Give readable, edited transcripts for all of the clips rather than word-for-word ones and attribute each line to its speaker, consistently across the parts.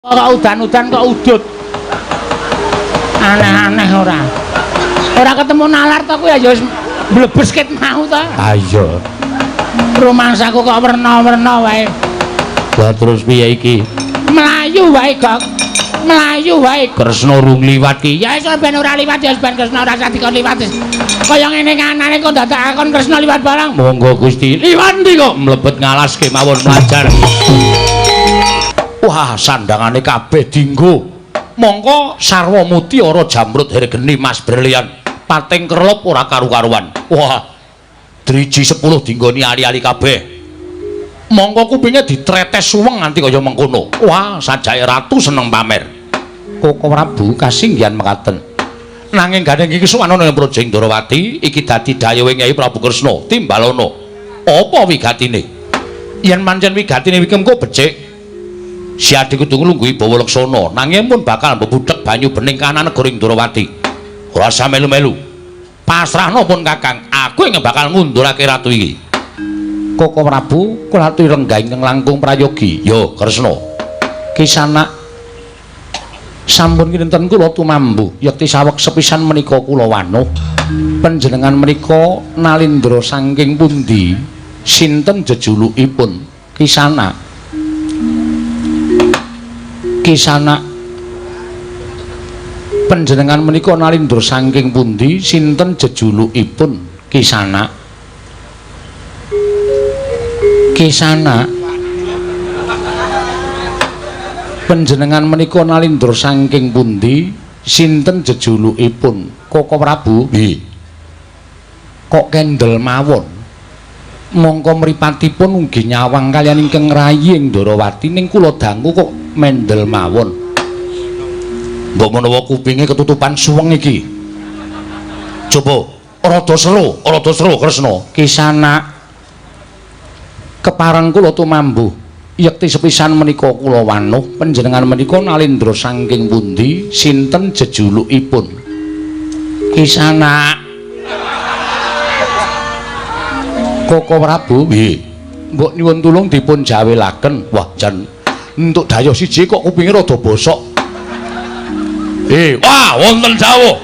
Speaker 1: Kok udan-udan kok udut. Aneh-aneh ora. Ora ketemu nalar to kuwi ya wis mblebes ket mau to.
Speaker 2: Ha iya.
Speaker 1: Rumangsaku kok werna-werna wae.
Speaker 2: Lah terus piye iki?
Speaker 1: Mlayu wae kok. Mlayu wae.
Speaker 2: Kresna urung liwat ki.
Speaker 1: Ya wis ben ora liwat ya ben Kresna ora usah dikon liwat wis. Kaya ngene kanane kok dadak akon Kresna liwat barang.
Speaker 2: Monggo Gusti. Liwat ndi kok mlebet ngalas kemawon mlajar. Wah, sandangane kabeh dinggo. Mongko sarwa mutiara jamrut hergeni mas berlian. Pating kerlop ora karu-karuan. Wah. Driji 10 dinggoni ali-ali kabeh. Mongko kupinge ditretes suweng nganti kaya mengkono. Wah, sajake ratu seneng pamer. Koko Prabu kasinggihan mekaten. Nanging gandeng iki suwanana ing Praja Ndrawati iki dadi dayuhe Nyai Prabu Kresna timbalana. Apa wigatine? Yen pancen wigatine iki mengko becik, si adi kudu nglungguhi Bawa Laksana, nanging pun bakal mbebudhek banyu bening kanan negara Ndrawati. Ora usah melu-melu. Pasrahno pun Kakang, aku ingkang bakal ngundurake ratu iki. Koko Prabu kula aturi lenggah ingkang langkung prayogi. Yo Kresna.
Speaker 1: Kisanak sampun kinten kula tumambu yekti saweg sepisan menika kula wanuh. Panjenengan menika nalindra saking pundi? Sinten jejulukipun? Kisanak. Kisanak panjenengan menika nalindra saking pundi? Sinten jejulukipun? Kisanak. Kisanak panjenengan menika nalindra saking pundi? Sinten jejulukipun? Koko Prabu.
Speaker 2: Nggih.
Speaker 1: Kok kendel mawon? Mongko mripatipun ugi nyawang kaliyan ingkang rayi ing Ndrawati ning kula dangu kok mendel mawon.
Speaker 2: Mbok menawa kupinge ketutupan suweng iki. Coba rada seru Kresna.
Speaker 1: Kisanak kepareng kula tumambu yekti sepisan menika kula wanuh panjenengan menika nalindra saking pundi? Sinten jejulukipun? Kisanak. Koko Prabu.
Speaker 2: Nggih.
Speaker 1: Mbok nyuwun tulung dipun jawelaken.
Speaker 2: Wah, jan entuk dayuh siji kok kupinge rada bosok. Wah, wonten dawuh.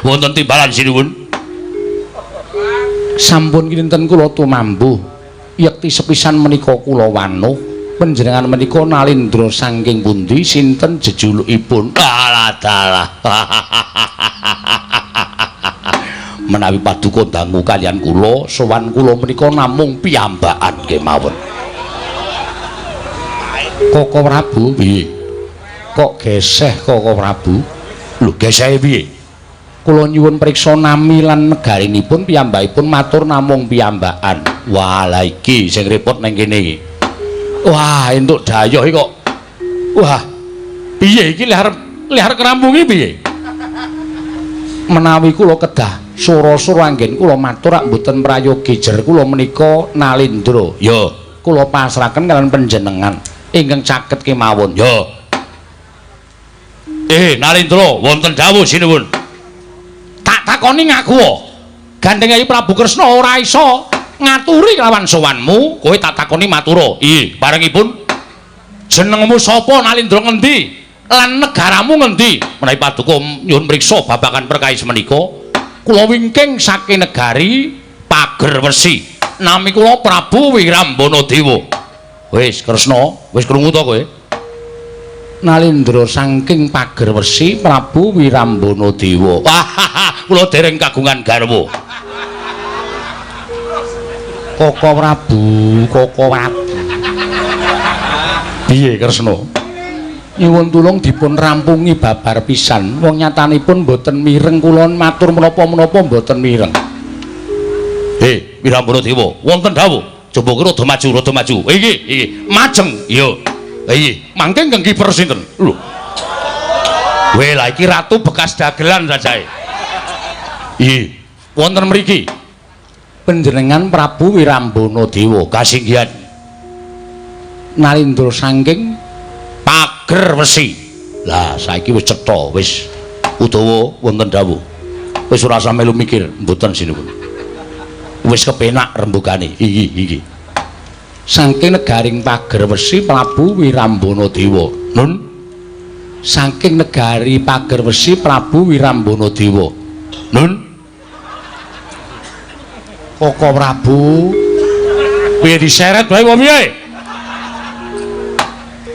Speaker 2: Wonten timbalan sinuwun.
Speaker 1: Sampun kinten kula tumambu yekti sepisan menika kula wanuh panjenengan menika nalindra saking pundi? Sinten jejulukipun?
Speaker 2: Alah dalah. Menawi paduka dangu kaliyan kula, sowan kula menika namung piyambakan kemawon.
Speaker 1: Koko Prabu.
Speaker 2: Piye?
Speaker 1: Kok geseh Koko Prabu?
Speaker 2: Lho, gesehe piye?
Speaker 1: Kula nyuwun priksa nami lan negarinipun piyambakipun matur namung piyambakan.
Speaker 2: Wah, lah iki sing repot nang kene iki. Wah, entuk dayuh iki kok. Wah. Piye iki leh arep ngrampungi piye?
Speaker 1: Menawi kula kedah sura-sura anggen kula matur rak mboten prayogi jer kula menika nalindra.
Speaker 2: Ya,
Speaker 1: kula pasrahaken kaliyan panjenengan ingkang caket kemawon.
Speaker 2: Ya. Nalindra wonten dawuh sinuwun. Tak takoni ngaku. Gandeng Kyai Prabu Kresna ora iso ngaturi kelawan sowanmu, kowe tak takoni matura. Iya, barengipun jenengmu sapa, nalindra ngendi lan negaramu ngendi? Menawi paduka nyuwun priksa babagan perkawis menika, kula wingking saking negari Pagerwesi. Nami kula Prabu Wirambana Dewa. Wis Kresna, wis krungu to kowe?
Speaker 1: Nalindra saking Pagerwesi Prabu Wirambana Dewa.
Speaker 2: Wah, kula dereng kagungan garwa.
Speaker 1: Koko Prabu, Koko Prabu.
Speaker 2: Piye Kresna?
Speaker 1: Nyuwun tulung dipun rampungi babar pisan. Wong nyatanipun mboten mireng kula matur menapa-menapa mboten mireng.
Speaker 2: Wirambana Dewa, wonten dawuh. Coba ki rada maju, rada maju. Iki, iki, majeng. Iya. Iki, mangke ingkang kiper sinten? Lho. Weh, lah iki ratu bekas dagelan sajae. Iki, wonten mriki.
Speaker 1: Panjenengan Prabu Wirambana Dewa
Speaker 2: kasinggihan.
Speaker 1: Nalindra saking
Speaker 2: Pagerwesi. Lah saiki wis cetha, wis udawa wonten dawuh. Wis ora usah melu mikir, mboten sinuwun. Wis kepenak rembugane. Iki, iki.
Speaker 1: Saking negaring Pagerwesi Prabu Wirambana Dewa. Nun. Saking negari Pagerwesi Prabu Wirambana Dewa. Nun. Koko Prabu piye diseret wae apa piye?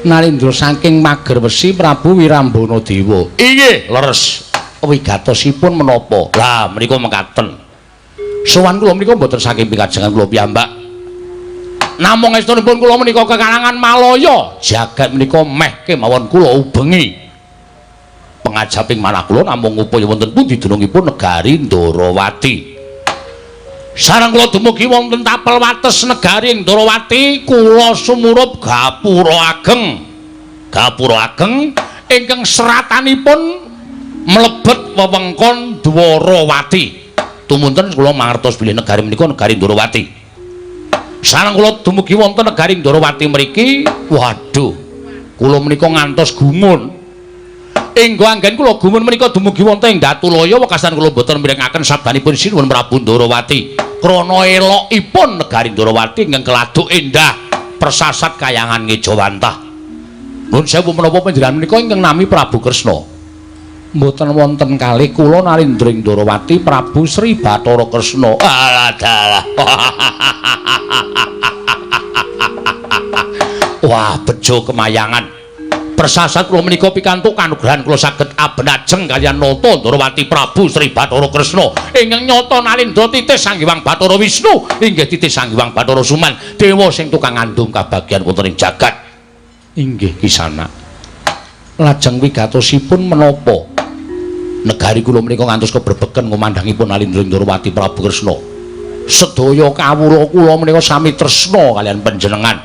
Speaker 1: Nalindra saking Pagerwesi Prabu Wirambana Dewa. Inggih, leres. Wigatosipun menapa? Lah menika mekaten. Sowan kula menika mboten saking pikajengan kula piyambak. Namung estunipun kula menika kekalangan Malaya. Jagat menika meh kemawon kula ubengi. Pengajaping manah kula namung upaya wonten pundi dunungipun negari Ndorowati. Sareng kula dumugi wonten tapel wates negari Ndorowati, kula sumurup gapura ageng. Gapura ageng ingkang seratanipun mlebet wewengkon Dwarawati. Tumunten kula mangertos bilih negari menika negari Ndorowati. Sareng kula dumugi wonten negari Ndorowati mriki, waduh, kula menika ngantos gumun. Inggo anggen kula gumun menika dumugi wonten ing Datulaya wekasan kula boten mirengaken sabdanipun Sinuwun Prabu Ndorowati. Krana elokipun negari Ndorowati ingkang keladuk endah persasat kayangan ngejawantah. Nuwun sewu menapa panjenengan menika ingkang nami Prabu Kresna? Mboten wonten kalih kula nalindra ing Ndorowati Prabu Sri Bathara Kresna. Alah dalah. Wah, bejo kemayangan. Persasat kula menika pikantuk kanugrahan kula saged abenajeng kaliyan nata Ndorowati Prabu Sri Bathara Kresna ingkang nyata nalindra titis Sang Hyang Bathara Wisnu inggih titis Sang Hyang Bathara Suman dewa sing tukang ngandung kabagyan wonten ing jagat. Inggih kisana. Lajeng wigatosipun menapa? Negari kula menika ngantos kebrebeken ngumandhangipun nalindra Ndorowati Prabu Kresna. Sedaya kawula kula menika sami tresna kaliyan panjenengan.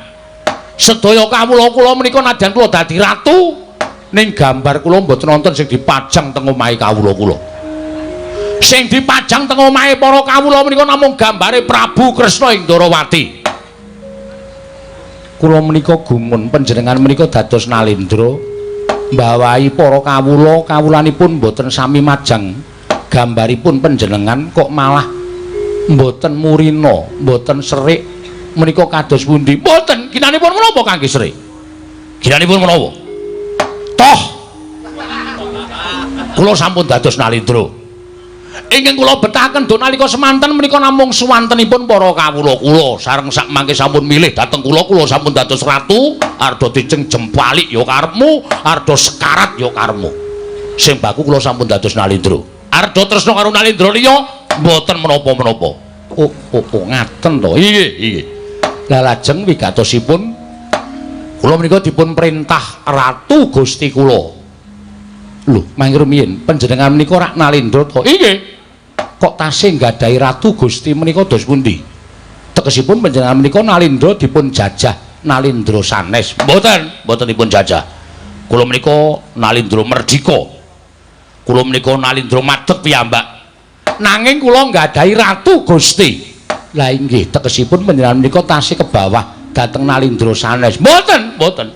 Speaker 1: Sedaya kawula kula menika nadyan kula dadi ratu ning gambar kula mboten wonten sing dipajang teng omahe kawula kula. Sing dipajang teng omahe para kawula menika namung gambare Prabu Kresna ing Ndorowati. Kula menika gumun panjenengan menika dados nalindra mbawahi para kawula, kawulanipun mboten sami majang gambaripun panjenengan kok malah mboten murina, mboten serik menika kados pundi? Mboten, ginanipun menapa kangge serik? Ginanipun menapa? Toh kula sampun dados nalindra. Ingkang kula betahaken do nalika semanten menika namung suwantenipun para kawula kula sareng sak mangke sampun milih dhateng kula, kula sampun dados ratu, arda diceng jempalik ya karepmu, arda sekarat ya karepmu. Sing baku kula sampun dados nalindra. Arda tresna karo nalindra liya mboten menapa-menapa. Oh, oh, oh, ngaten to. Inggih, inggih. Lah lajeng wigatosipun kula menika dipun perintah Ratu Gusti kula. Lho, mangke rumiyin panjenengan menika rak nalindra to? Inggih. Kok tasih nggadahi Ratu Gusti menika dos pundi? Tegesipun panjenengan menika nalindra dipun jajah nalindra sanes. Mboten, mboten dipun jajah. Kula menika nalindra merdika. Kula menika nalindra madeg piyambak. Nanging kula nggadahi Ratu Gusti. Lah inggih, tegesipun panjenengan menika tasih ke bawah dhateng nalindra sanes. Mboten, mboten.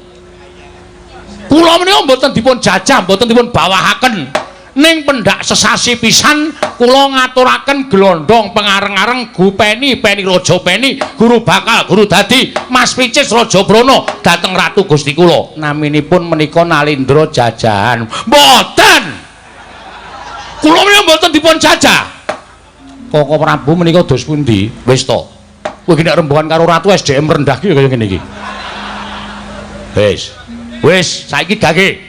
Speaker 1: Kula menika mboten dipun jajah, mboten dipun bawahaken. Ning pendak sesasi pisan kula ngaturaken glondong pengareng-areng Gupeni, Peni Raja Peni, guru bakal, guru dadi Mas Picis Raja Brana dhateng Ratu Gusti kula. Naminipun menika nalindra jajahan. Mboten. Kula menika mboten dipun jajah. Koko Prabu menika dos pundi? Wis to. Kowe iki nek rembugan karo ratu SDM rendah ki kaya ngene iki. Wis. Wis, saiki gage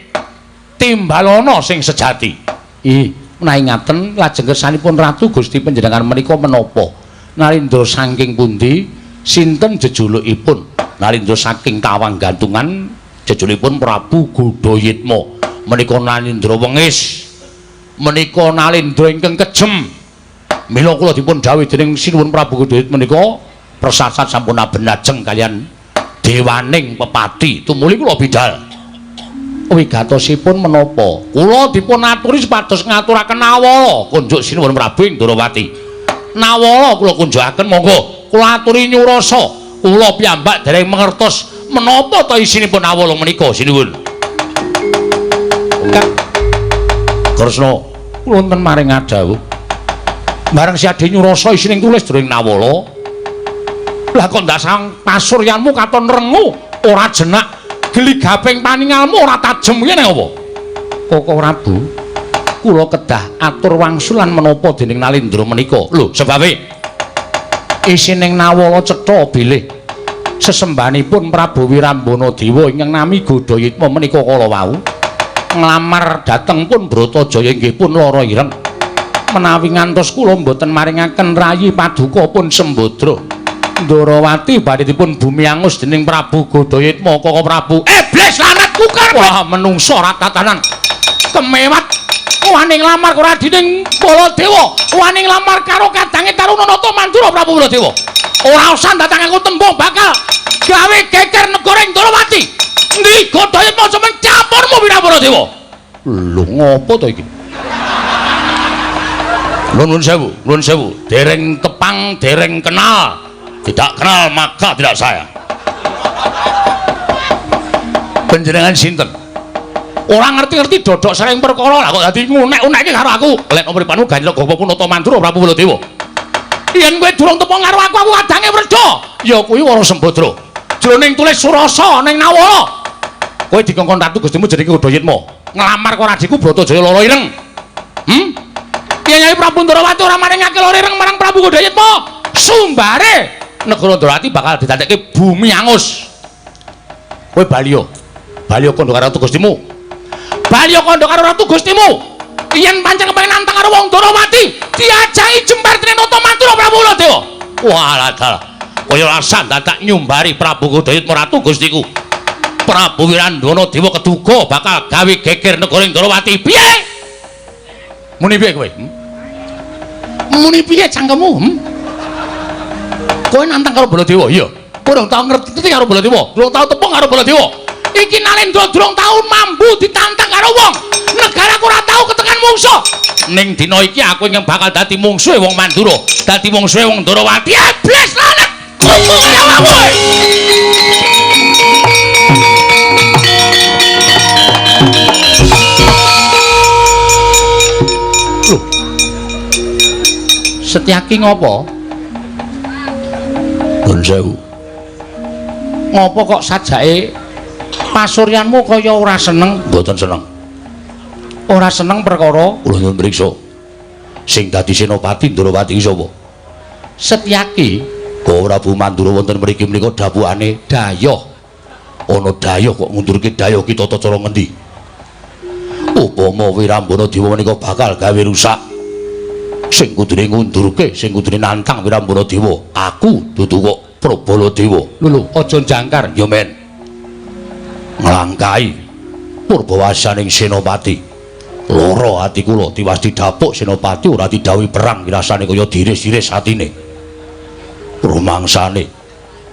Speaker 1: timbalana sing sejati. Ih, menawi ngaten lajeng kersanipun Ratu Gusti panjenengan menika menapa? Nalindra saking pundi? Sinten jejulukipun? Nalindra saking Tawang Gantungan, jejulukipun Prabu Godhayitma. Menika nalindra wengis. Menika nalindra ingkang kejem. Mila kula dipun dhawuhi dening Sinuwun Prabu Godhayitma menika persasat sampun abenajeng kaliyan dewaning pepati. Tumuli kula bidal. Wigatosipun menapa? Kula dipun aturi supados ngaturaken nawala kunjuk Sinuwun Prabu ing Ndorowati. Nawala kula kunjukaken monggo kula aturi nyurasa. Kula piyambak dereng mangertos menapa ta isinipun nawala menika Sinuwun. Kresna kula wonten maring adhawuh. Bareng siade nyurasa isining tulis jroning nawala. Lah kok ndak sang pasuryanmu katon rengu, ora jenak, gligaping paningalmu ora tajem ki nang apa? Koko Prabu, kula kedah atur wangsulan menapa dening Nalindra menika. Lho, sebabe isining Nawala cetha bilih sesembahanipun Prabu Wirambana Dewa ingkang nami Godhayitma menika kala wau nglamar dhateng pun Bratajaya inggih pun lara ireng. Menawi ngantos kula mboten maringaken rayi paduka pun Sembadra Ndorowati badhe dipun bumi angus dening Prabu Godhayitma. Koko Prabu, iblis lanat kukar. Wah, menungso ora tatanan. Kemewat wani nglamar karo adining Baladewa, wani nglamar karo kadange Taruna Nata Mandura Prabu Baladewa. Ora usah datang aku tembung bakal gawe geger negara Ndorowati. Endi Godhayitma sampeyan campurmu Wirambana Dewa? Lho, ngopo to iki? Nuwun sewu, nuwun sewu. Dereng tepang, dereng kenal. Tidak kenal maka tidak sayang. Panjenengan sinten? Ora ngerti-ngerti dodok sering perkara lah kok dadi ngunek-unekke karo aku. Lek mripatmu ganjel gopo Nata Mandura Prabu Baladewa. Yen kowe durung tepung karo aku, aku kadange wredha. Ya kuwi Wara Sembadra. Jroning tulis surasa ning Nawala. Kowe dikongkon Ratu Gustimu jenenge Godhayitma. Nglamar karo adhiku Bratajaya lara ireng. Kyai Prabu Ndorowati ora maringake lara ireng marang Prabu Godhayitma. Sumbare negara Ndorowati bakal didadekke bumi angus. Kowe baliyo. Baliyo kandha karo Ratu Gustimu. Baliyo kandha karo Ratu Gustimu. Yen pancen kepengin nantang karo wong Ndorowati, diajahi jembar dening Nata Mandura Prabu Baladewa. Walah dalah. Kaya rasan dadak nyumbari Prabu Godhayitma Ratu Gustiku. Prabu Wirandana Dewa keduga bakal gawe geger negara Ndorowati. Piye? Muni piye kowe? Muni piye cangkemmu? Kowe nantang karo Baladewa? Iya. Kowe durung tau ngerti karo Baladewa, durung tau tepung karo Baladewa. Iki Nalendra durung tau mambu ditantang karo wong. Negaraku ora tau ketekan mungsuh. Ning dina iki aku ingkang bakal dadi mungsuhe wong Mandura, dadi mungsuhe wong Ndorowati. Iblis lanat. Kumpul nyawamu. Loh. Setyaki ngopo? Nuwun sewu. Ngopo kok sajake pasuryanmu kaya ora seneng? Mboten seneng. Ora seneng perkara kula nyuwun priksa. Sing dadi senopati Ndorowati iki sapa? Setyaki. Kok Prabu Mandura wonten mriki menika dapukane dayoh. Ana dayoh kok ngundurke dayoh ki tata cara ngendi? Upama Wirambana Dewa menika bakal gawe rusak. Sing kudune ngundurke, sing kudune nantang Wirambana Dewa, aku dudu kok Prabala Dewa. Lho lho, aja jangkar ya men. Nglangkai purbawasaning senopati. Lara ati kula tiwas didapuk senopati ora didhawuhi perang rasane kaya diris-iris atine. Rumangsane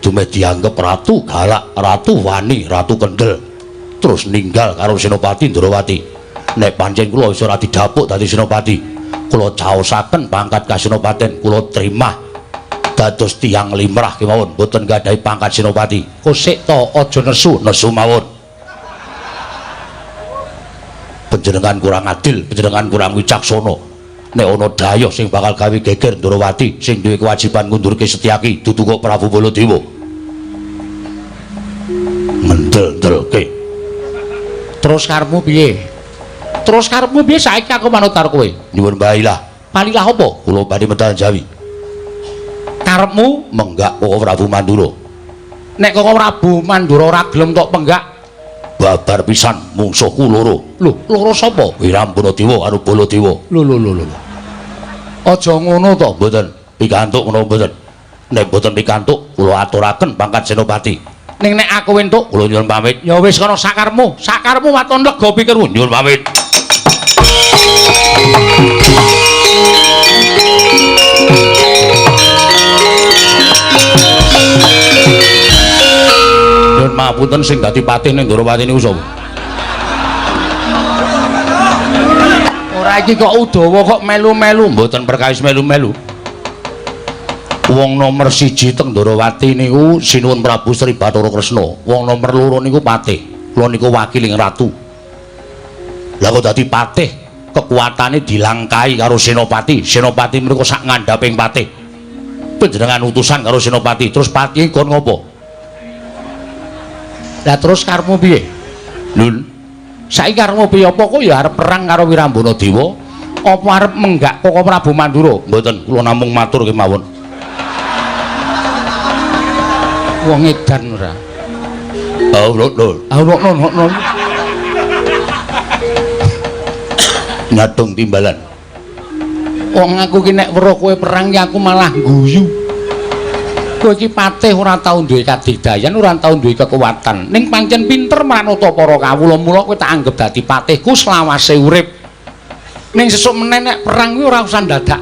Speaker 1: dumeh dianggep ratu galak, ratu wani, ratu kendel. Terus ninggal karo senopati Ndorowati. Nek pancen kula wis ora didapuk dadi senopati, kula caosaken pangkat kasenopaten, kula terima dados tiyang limrah kemawon, mboten gadhahi pangkat senopati. Kosik to aja nesu, nesu mawon. Panjenengan kurang adil, panjenengan kurang wicaksana. Nek ana dayoh sing bakal gawe geger Ndorowati, sing duwe kewajiban ngundurke Setyaki dudu kok Prabu Baladewa. Mendel-ndelke. Terus karepmu piye? Terus karepmu piye saiki aku manut karo kowe? Nyuwun bailah. Palilah apa? Kula badhe medal Jawi. Karepmu menggak Koko Prabu Mandura. Nek Koko Prabu Mandura ora gelem tok penggak, babar pisan mungsuhku loro. Lho, loro sapa? Wirambana Dewa karo Baladewa. Lho lho lho lho. Aja ngono to, mboten. Pikantuk ngono mboten. Nek mboten pikantuk, kula aturaken pangkat senopati. Ning nek aku entuk, kula nyuwun pamit. Ya wis kono sakarepmu, sakarepmu waton lega pikirmu. Nyuwun pamit. Nyuwun mapunten sing dadi patih ning Ndorowati niku sapa? Ora iki kok Udawa kok melu-melu, mboten perkawis melu-melu. Wong nomor 1 teng Ndorowati niku Sinuwun Prabu Sri Bathara Kresna. Wong nomor 2 niku patih. Kula niku wakiling ratu. Lah kok dadi patih, kekuatane dilangkai karo senopati. Senopati mriku sak ngandhaping patih. Panjenengan utusan karo Senopati, terus pati kon ngopo? Lah terus karepmu piye? Lul. Saiki karepmu piye? Apa kowe ya arep perang karo Wirambana Dewa? Apa arep menggak Koko Prabu Mandura? Mboten, kula namung matur kemawon. Wong edan ora. Oh, lho, lho. Ah, lho, lho, lho. Nyadong timbalan. Wong aku ki nek weruh kowe perang ki aku malah guyu. Kowe iki patih ora tau duwe kadigdayan, ora tau duwe kekuatan. Ning pancen pinter manut para kawula, mula kowe tak anggap dadi patihku selawase urip. Ning sesuk meneh nek perang kuwi ora usah ndadak.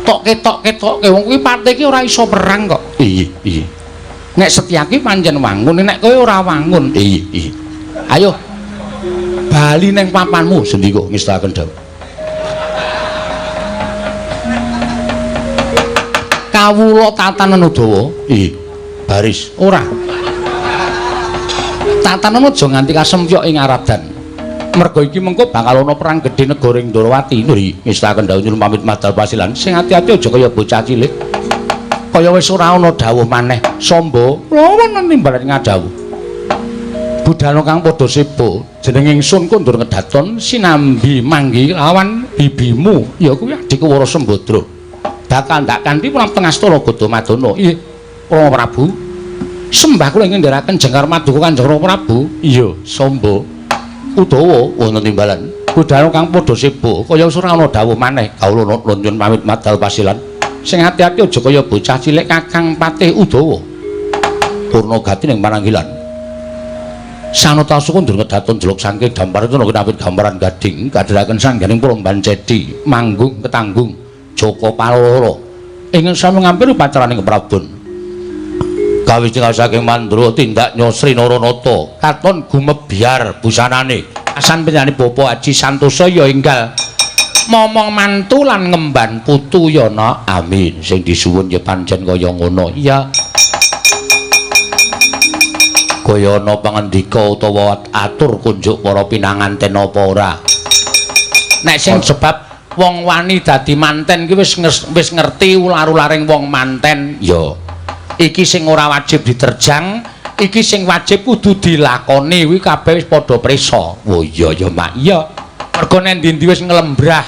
Speaker 1: Tok-ketok-ketokke wong kuwi patih ki ora iso perang kok. Iya, iya. Nek Setyaki pancen wangun, nek kowe ora wangun. Iya, iya. Ayo bali neng papanmu, sendika ngestakaken dawuh. Kawula tatanan Udawa. Iya, baris. Ora. Tatanan aja nganti kasempyok ing Aradan. Mergo iki mengko bakal ana perang gedhe negara ing Ndorowati. Lho, ngestakaken dawuh nyuwun pamit madal pasilan. Sing ati-ati aja kaya bocah cilik. Kaya wis ora ana dawuh maneh. Samba, lawan timbalan ngadhawuh. Budhana kang padha seba, jeneng ingsun kondur ngedaton sinambi manggi lawan bibimu, ya kuwi adikku Wara Sembadra. Bakal ndak kanthi pengastana Gadamadana. Iya, Rama Prabu. Sembah kula ingkang ndherekaken jengkar maduka Kanjeng Rama Prabu. Iya, Samba. Udawa wonten timbalan. Budhana kang padha seba, kaya wis ora ana dawuh maneh. Kawula nuwun pamit madal pasilan. Sing ati-ati aja kaya bocah cilik Kakang Patih Udawa. Purna gati ning pananggilan. Sanata suku ndur ngedaton jeluk saking dampar itu kinapit gambaran gading kadheraken sangganing Puromban Cedi manggung ketanggung Joko Paloro ingkang sami ngampir upacaraning Prabon. Kawis saking Mandra tindak Nyosri Naranata katon gumebyar busanane. Asan panjenengane Bapak Haji Santosa ya enggal momong mantu lan ngemban putu ya nak. Amin. Sing disuwun ya pancen kaya ngono. Iya. Kaya ana pangandika utawa atur kunjuk para pinanganten apa ora? Nek sing sebab wong wani dadi manten ki wis ngerti ular-ularing wong manten. Ya. Iki sing ora wajib diterjang, iki sing wajib kudu dilakoni kuwi kabeh wis padha prisa. Oh iya ya, Mak. Iya. Mergo nek ndi-ndi wis nglembrah.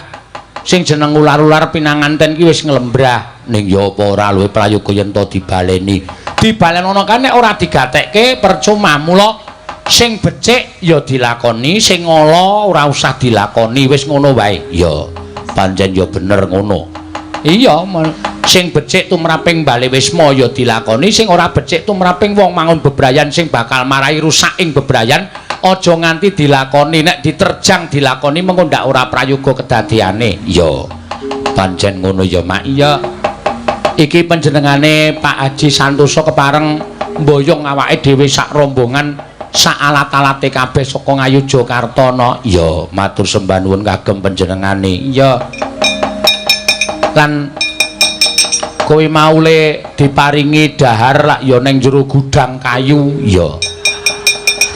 Speaker 1: Sing jeneng ular-ular pinanganten ki wis nglembrah. Ning ya apa ora luwih prayoga yen to dibaleni. Dibalenono kan nek ora digatekke percuma. Mula sing becik ya dilakoni, sing ala ora usah dilakoni, wis ngono wae. Ya, pancen ya bener ngono. Iya, sing becik tumraping bale wisma ya dilakoni, sing ora becik tumraping wong mangun bebrayan sing bakal marai rusak ing bebrayan aja nganti dilakoni. Nek diterjang dilakoni mengko ndak ora prayoga kedadiane. Ya, pancen ngono ya, Mak. Iya. Iki panjenengane Pak Haji Santosa kepareng mboyong awake dhewe sak rombongan sak alat-alate kabeh saka Ngayogyakarta no. Ya, matur sembah nuwun kagem panjenengane. Iya. Lan kowe mau le diparingi dahar lak ya ning jero gudang kayu. Ya.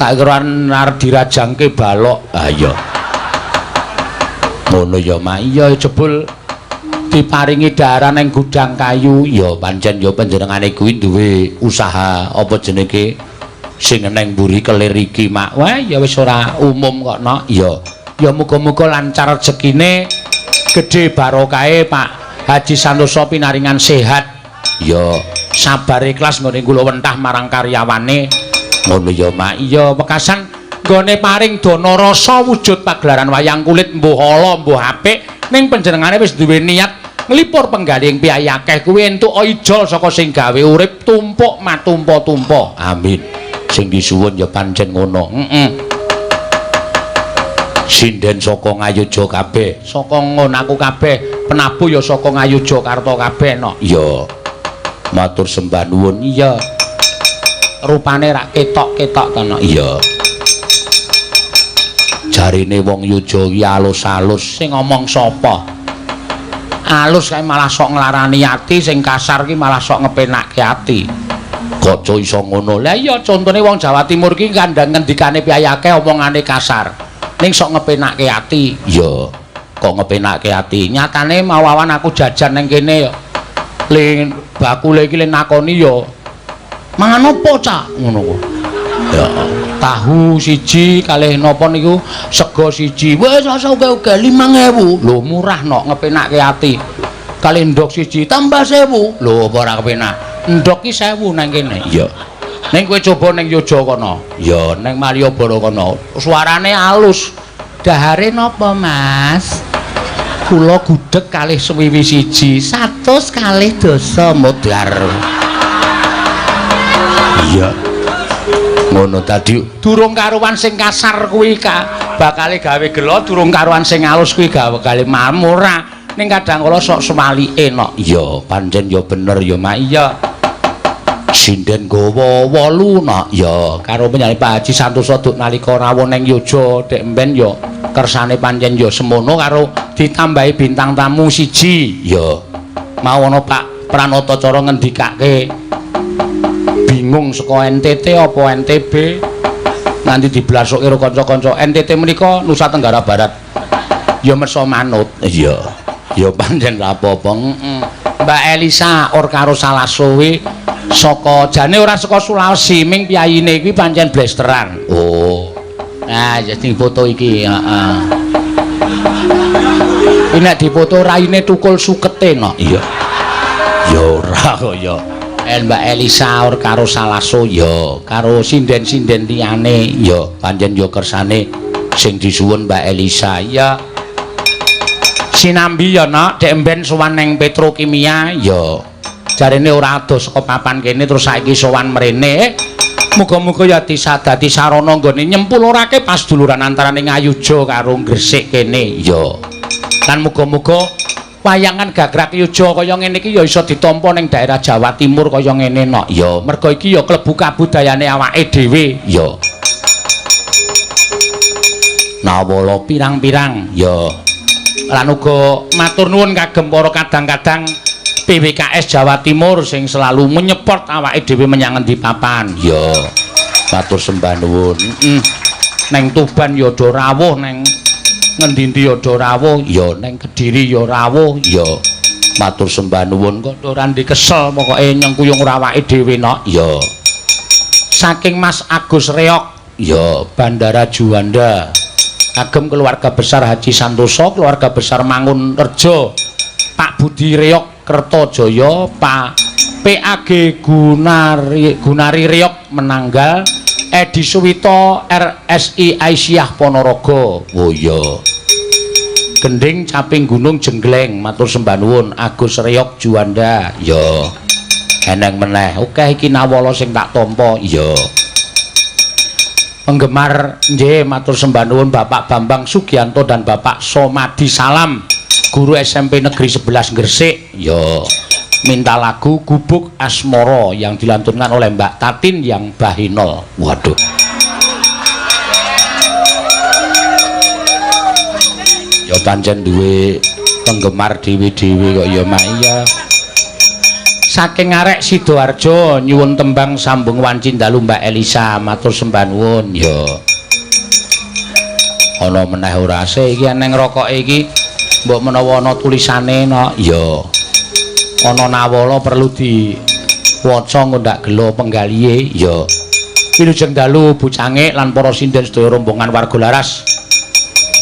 Speaker 1: Tak kira arep dirajangke balok. Ah iya. Ngono ya, Mak. Iya, jebul diparingi daharan ning gudang kayu. Ya pancen ya panjenengane kuwi duwe usaha apa jenenge sing neng mburi kelir iki, Mak. Wah, ya wis ora umum kok, Nok. Ya. Ya muga-muga lancar rezekine, gedhe barokahe Pak Haji Santosa pinaringan sehat. Ya, sabar ikhlas nggone kula wentah marang karyawane. Ngono ya, Mak. Iya, wekasan nggone paring dana rasa wujud pagelaran wayang kulit mbuh ala mbuh apik, ning panjenengane wis duwe niat nglipur penggalih piyayi akeh kuwi entuk ijol saka sing gawe urip tumpuk matumpa-tumpa. Amin. Sing disuwun ya pancen ngono. Heeh. Sinden saka Ngayogya kabeh, saka ngonaku kabeh, penabuh ya saka Ngayogyakarta kabeh, no. Iya. Matur sembah nuwun. Iya. Rupane rak ketok-ketok to, no. Iya. Jarine wong Yogya iki alus-alus. Sing ngomong sapa? Alus kae malah sok nglarani ati, sing kasar ki malah sok ngepenakke ati. Kok iso ngono? Lah iya, contone wong Jawa Timur ki kandhang ngendikane piyayi akeh omongane kasar. Ning sok ngepenakke ati. Iya. Kok ngepenakke ati? Nyatane mau awan aku jajan ning kene ya. Le bakule iki le nakoni ya mangan apa, Cak? Ngono ku. Ya, tahu siji kalih napa niku sego siji. Wis asa oke-oke 5000. Lho murah nok ngepenakke ati. Kalih ndok siji tambah 1000. Lho apa ora kepenak? Ndok ki 1000 nang kene. Iya. Ning kowe coba ning Yogya kono. Ya, ning Malioboro kono. Suarane alus. Dahare napa, Mas? Kula gudheg kalih swiwi siji, 120 modar. Iya. Ngono tadi durung karuan sing kasar kuwi ka bakale gawe gelo, durung karuan sing alus kuwi bakale ora. Ning kadang kala sok sewalike nok. Iya, pancen ya bener ya, Mak. Iya. Sinden gawa 8 nak. Ya, karo penyanyi Pak Haji Santoso duk nalika rawuh ning Yogya dek mben ya kersane pancen ya semono karo ditambahi bintang tamu siji. Ya. Mau ana Pak Pranoto cara ngendikake bingung saka NTT apa NTB nganti diblasokke karo kanca-kanca NTT menika Nusa Tenggara Barat. Ya mesa manut. Iya. Ya pancen ra apa-apa. Mbak Elisa or karo Salaso kuwi saka jane ora saka Sulawesi ming piyayine kuwi pancen blesteran. Oh. Nah, jadi foto iki, heeh. Iki nek dipoto raine tukul sukete no. Iya. Ya ora kok ya. Mbak Elisa or karo Salaso ya, karo sinden-sinden liyane ya, pancen ya kersane sing disuwun Mbak Elisa. Iya. Sinambi ya nok, dek mben sowan ning Petrokimia ya. Jarene ora adoh saka papan kene terus saiki sowan mrene. Muga-muga ya dadi sarana nggone nyempulurake pasduluran antarane Ngayuja karo Gresik kene ya. Lan muga-muga wayangan gagrak yuja kaya ngene iki ya iso ditampa ning daerah Jawa Timur kaya ngene nok. Ya, merga iki ya klebu kabudayane awake dhewe ya. Nawala pirang-pirang ya. Lan uga matur nuwun kagem para kadang-kadang PWKS Jawa Timur sing selalu menyeport awake dhewe menyang endi papan. Ya. Matur sembah nuwun. Neng Tuban ya do rawuh, neng ngendi-endi ya do rawuh, ya neng Kediri ya rawuh, ya. Matur sembah nuwun kok ora ndi kesel pokoke nyengkuyung ora awake dhewe nok. Ya. Saking Mas Agus Reok, ya Bandara Juanda. Kagem keluarga besar Haji Santoso, keluarga besar Mangun Rejo, Pak Budi Reok Kertojaya, Pak PAG Gunari Reok Menanggal, Edi Suwito RSI Aisyah Ponorogo. Oh iya. Gending Caping Gunung Jenggleng, matur sembah nuwun Agus Reok Juanda. Ya. Eneng meneh. Oke iki nawala sing tak tampa. Ya. Penggemar nggih matur sembah nuwun Bapak Bambang Sugianto dan Bapak Somadi Salam, guru SMP Negeri 11 Gresik. Ya. Minta lagu Gubuk Asmoro yang dilantunkan oleh Mbak Tatin yang Bahinol. Waduh. Ya pancen duwe penggemar dhewe-dhewe kok ya Mak. Iya. Saking arek Sidoarjo nyuwun tembang sambung wanci dalu Mbak Elisa, matur sembah nuwun. Ya. Ana meneh ora sih iki eneng rokoke iki mbok menawa ana tulisane no. Ya. Ana nawala perlu diwaca ngundhak gelo penggalihe. Ya. Wilujeng dalu Bu Cangik lan para sinden sedaya rombongan warga laras.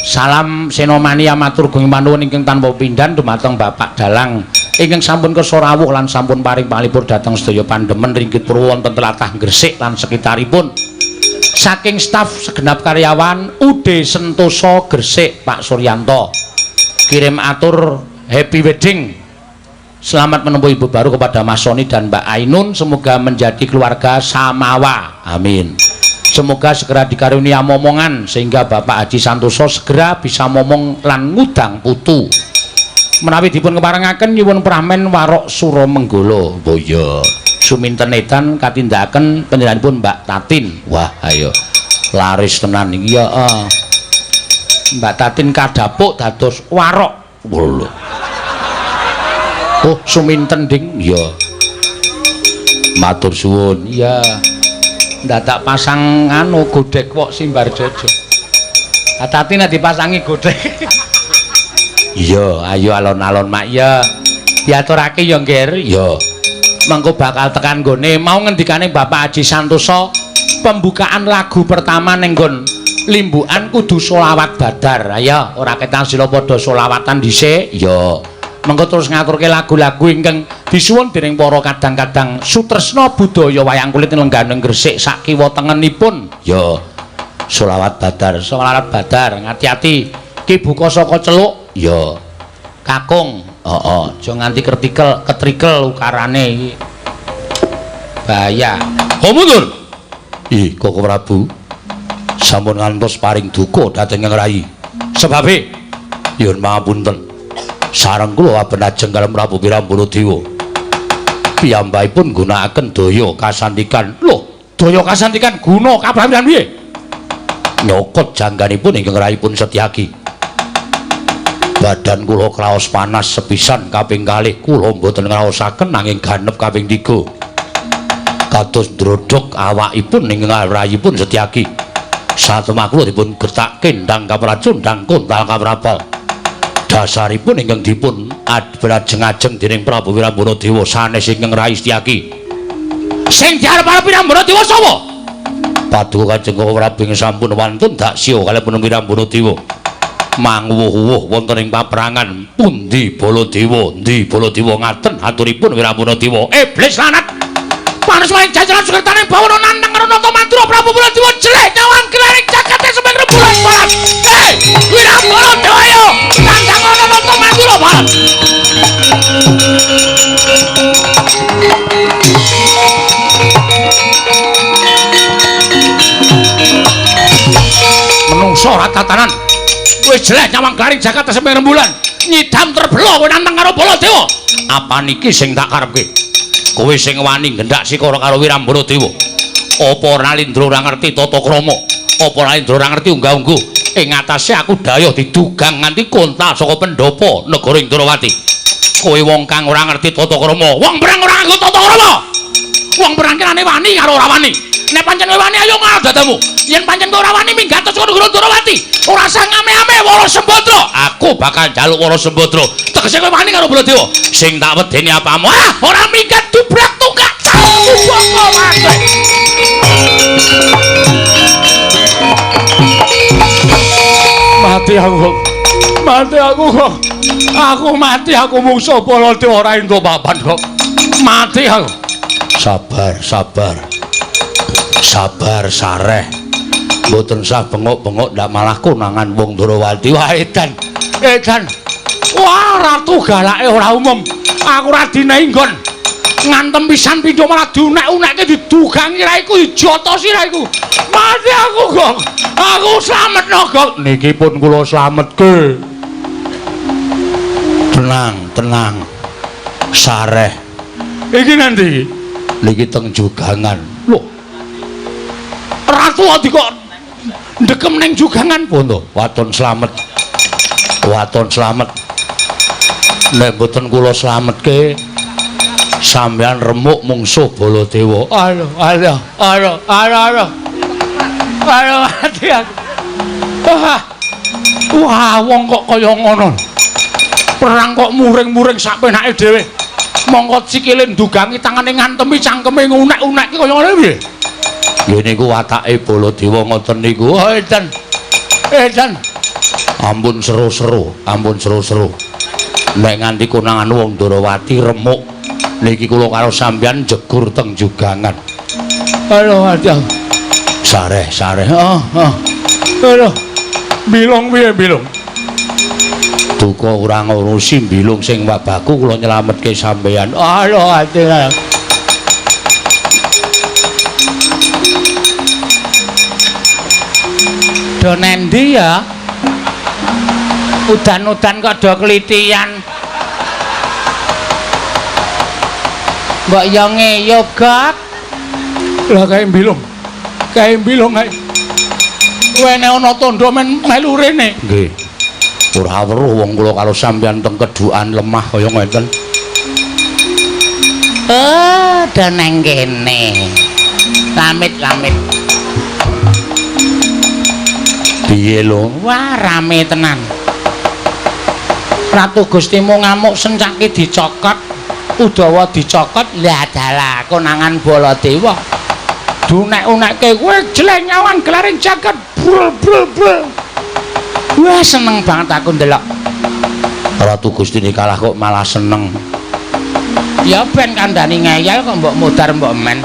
Speaker 1: Salam Senomania matur gunging panuwun ingkang tanpa pindhan dumateng Bapak Dalang ingkang sampun kersa rawuh lan sampun paring panglipur dhateng sedaya pandemen ringgit purwa wonten tlatah Gresik lan sekitaripun. Saking staf segenap karyawan UD Sentosa Gresik Pak Suryanto. Kirim atur happy wedding. Selamat menempuh ibu baru kepada Mas Sony dan Mbak Ainun, semoga menjadi keluarga samawa. Amin. Semoga segera dikarunia momongan sehingga Bapak Haji Santoso segera bisa momong lan ngudang putu. Menawi dipun keparengaken nyuwun pramen Warok Suramenggala. Oh iya. Suminten edan katindakaken panjenenganipun Mbak Tatin. Wah, ayo. Laris tenan iki ya. Mbak Tatin kadhapuk dados warok. Lho. Oh, suminten ding. Iya. Matur suwun. Iya. Ndadak pasang anu godhek wok simbar jojo. Tati nek dipasangi godhek. Iya, ayo alon-alon Mak ya. Diaturake ya, Ngger. Ya. Mengko bakal tekan nggone mau ngendikane Bapak Haji Santoso, pembukaan lagu pertama ning nggon limbukan kudu solawat badar. Ayo, ora ketang sila padha solawatan dhisik. Ya. Mengko terus ngaturke lagu-lagu ingkang disuwun dening para kadang-kadang sutresna budaya wayang kulit lengganing Gresik sak kiwa tengenipun. Ya. Solawat badar, solawat badar, ngati-ati. Ki buka saka celuk. Ya. Kakung. Heeh, aja nganti kertikel, ketrikel ukarane iki. Bahaya.
Speaker 2: Oh mundur. Ih, Koko Prabu. Sampun ngantos paring duka dhateng Kang Rai. Sebabe nyuwun pangapunten. Sareng kula aben ajeng kaliyan Prabu Wirambana Dewa. Piyambakipun nggunakaken daya kasantikan. Lho,
Speaker 1: daya kasantikan guna kaprawiran piye?
Speaker 2: Nyokot jangganipun ingkang raipun Setyaki. Badan kula kraos panas sepisan kaping kalih kula mboten ngraosaken nanging ganep kaping 3. Kados ndrodhog awakipun ingkang rayipun Setyaki. Satemah kula dipun gertakke ndang kapracun ndang kontal kaprapal. Dasaripun ingkang dipun ajeng-ajeng dening Prabu Wirambana Dewa sanes ingkang rai Setyaki.
Speaker 1: Sing diarep-arep Wirambana Dewa sapa?
Speaker 2: Paduka Kanjeng Prabu ingkang sampun wantun daksya kaliyan Wirambana Dewa. Manguwuh-wuh wonten ing paperangan pundi Baladewa, endi Baladewa ngaten aturipun Wirambana Dewa.
Speaker 1: Iblis lanat. Panas wae jajaran sukertane bawana nantang karo Nata Madura Prabu Baladewa jeleh nyawang gelaring jagate semeng rembulan barat. Hei, Wirambana Dewa ayo nantang karo Nata Madura barat. Menungso ora tatanan. Wis jeleh nyawang garing jagat semeng rembulan. Nyidam terbelo kowe nantang karo Baladewa.
Speaker 2: Apa niki sing tak karepke? Kowe sing wani nggendak sikara karo Wirambana Dewa. Apa Nalindra ora ngerti tata krama? Apa Nalindra ora ngerti unggah-ungguh? Ing atase aku dayuh didugang nganti kontal saka pendopo negara Indrawati. Kowe wong kang ora ngerti tata krama,
Speaker 1: wong perang ora nganggo tata krama. Wong perang kirane wani karo ora wani. Nek pancen kowe wani ayo ngal dadamu. Yen pancen kowe ora wani minggat saka negara Ndrawati. Ora usah ngame-ame Wara Sembadra.
Speaker 2: Aku bakal njaluk Wara Sembadra.
Speaker 1: Tegese kowe wani karo Baladewa.
Speaker 2: Sing tak wedeni apamu?
Speaker 1: Ah, ora minggat dubrak tunggak. Boko mate. Mati aku. Mati aku kok. Aku mati aku mungsuh Baladewa ora entuk papan kok. Mati aku.
Speaker 2: Sabar, sabar. Sabar sareh. Mboten sah bengok-bengok ndak malah konangan wong Ndrawati.
Speaker 1: Wah edan. Edan. Wah ratu galake ora umum. Aku ora dinehi nggon. Ngantem pisan pindho malah diunek-unekke didugangi raiku dijotosi raiku. Mati aku kok. Aku slametno kok.
Speaker 2: Niki pun kula slametke. Tenang, tenang. Sareh.
Speaker 1: Iki nanti iki?
Speaker 2: Niki teng jugangan.
Speaker 1: Lho. Ratu kok ndekem ning jugangan
Speaker 2: pun to. Waton slamet. Waton slamet. Nek mboten kula slametke sampeyan remuk mungsuh Baladewa.
Speaker 1: Aduh, aduh, aduh, aduh, aduh. Aduh mati aku. Wah. Wah, wong kok kaya ngono. Perang kok muring-muring sak penake dhewe. Mongko sikile ndugangi tangane ngantemi cangkeme ngunek-unekke kaya ngene piye?
Speaker 2: Nggih niku watake Baladewa ngoten niku.
Speaker 1: Oh, edan. Edan.
Speaker 2: Ampun seru-seru, ampun seru-seru. Nek nganti konangan wong Ndrawati remuk niki kula karo sampeyan jegur teng jugangan.
Speaker 1: Aduh, aduh.
Speaker 2: Sareh, sareh.
Speaker 1: Oh, oh. Aduh. Bilung piye bilung?
Speaker 2: Duka ora ngurusi bilung sing wabaku kula nyelametke sampeyan.
Speaker 1: Aduh, aduh. Do nendi ya? Udan-udan kok do klitian. Mbok yo ngeyop, Gok. Lah kae mbilung. Kae mbilung kae. Wene ana tandha men melu rene.
Speaker 2: Nggih. Ora weruh wong kula karo sampeyan teng kedhukan lemah kaya ngeten.
Speaker 3: Oh, do nang kene. Lamit-lamit.
Speaker 2: Piye lho?
Speaker 3: Wah, rame tenan. Ratu Gustimu ngamuk Sencaki dicokot, Udawa dicokot, lah dalah konangan Baladewa. Dunek-unekke kowe jeleng nyawang gelaring jagat brul brul brul. Wah, seneng banget aku ndelok.
Speaker 2: Ratu Gustine kalah kok malah seneng.
Speaker 3: Ya ben kandhani ngeyel kok mbok mudar mbok men.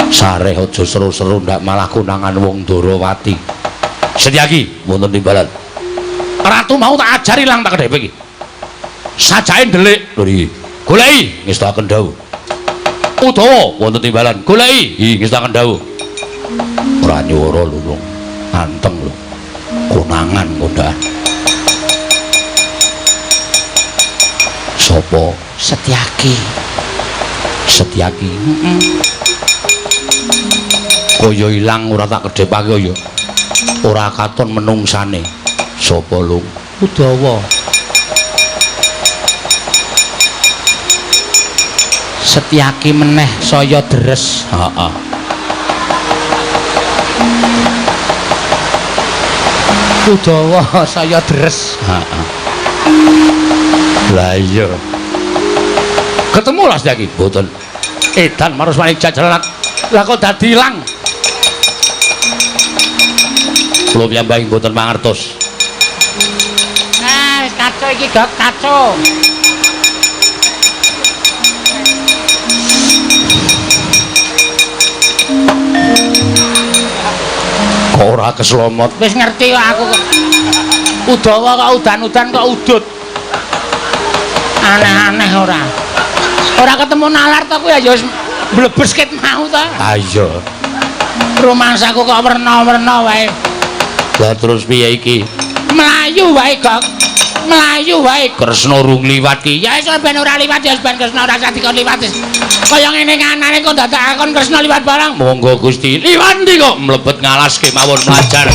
Speaker 2: Sareh aja seru-seru ndak malah konangan wong Ndorowati. Setyaki wonten timbalan. Ratu mau tak ajari ilang tak kedhepe iki. Sajake ndelik lho iki. Goleki ngestakaken dawuh. Udawa wonten timbalan. Goleki iki ngestakaken dawuh. Ora nyuwara lho, anteng lho. Konangan kondaan. Sopo?
Speaker 3: Setyaki.
Speaker 2: Setyaki. Heeh. Kaya ilang ora tak kedhepake ya. Ora katon menungsane. Sapa lung?
Speaker 3: Udawa. Setyaki meneh saya deres.
Speaker 2: Heeh.
Speaker 3: Udawa saya deres.
Speaker 2: Heeh. Lah iya. Ketemu lah Setyaki? Mboten. Edan marusmane jajalan.
Speaker 3: Lah kok dadi ilang?
Speaker 2: Kula piyambak mboten mangertos.
Speaker 3: Nah, wis kacau iki, Gok, kacau.
Speaker 2: Kok ora keslomot?
Speaker 3: Wis ngerti kok aku kok. Udawa kok udan-udan kok udut. Aneh-aneh ora. Ora ketemu nalar to kuwi ya wis mblebes ket mau to.
Speaker 2: Ha iya.
Speaker 3: Rumangsaku kok werna-werna wae.
Speaker 2: Lah terus piye iki?
Speaker 3: Mlayu wae, Gok. Mlayu wae.
Speaker 2: Kresna rung liwat ki.
Speaker 3: Ya wis ben ora liwat ya ben Kresna ora usah dikon liwat wis. Kaya ngene kanane kok dadak akon Kresna liwat barang.
Speaker 2: Monggo Gusti. Liwat ndi kok mlebet ngalas kemawon mlajar.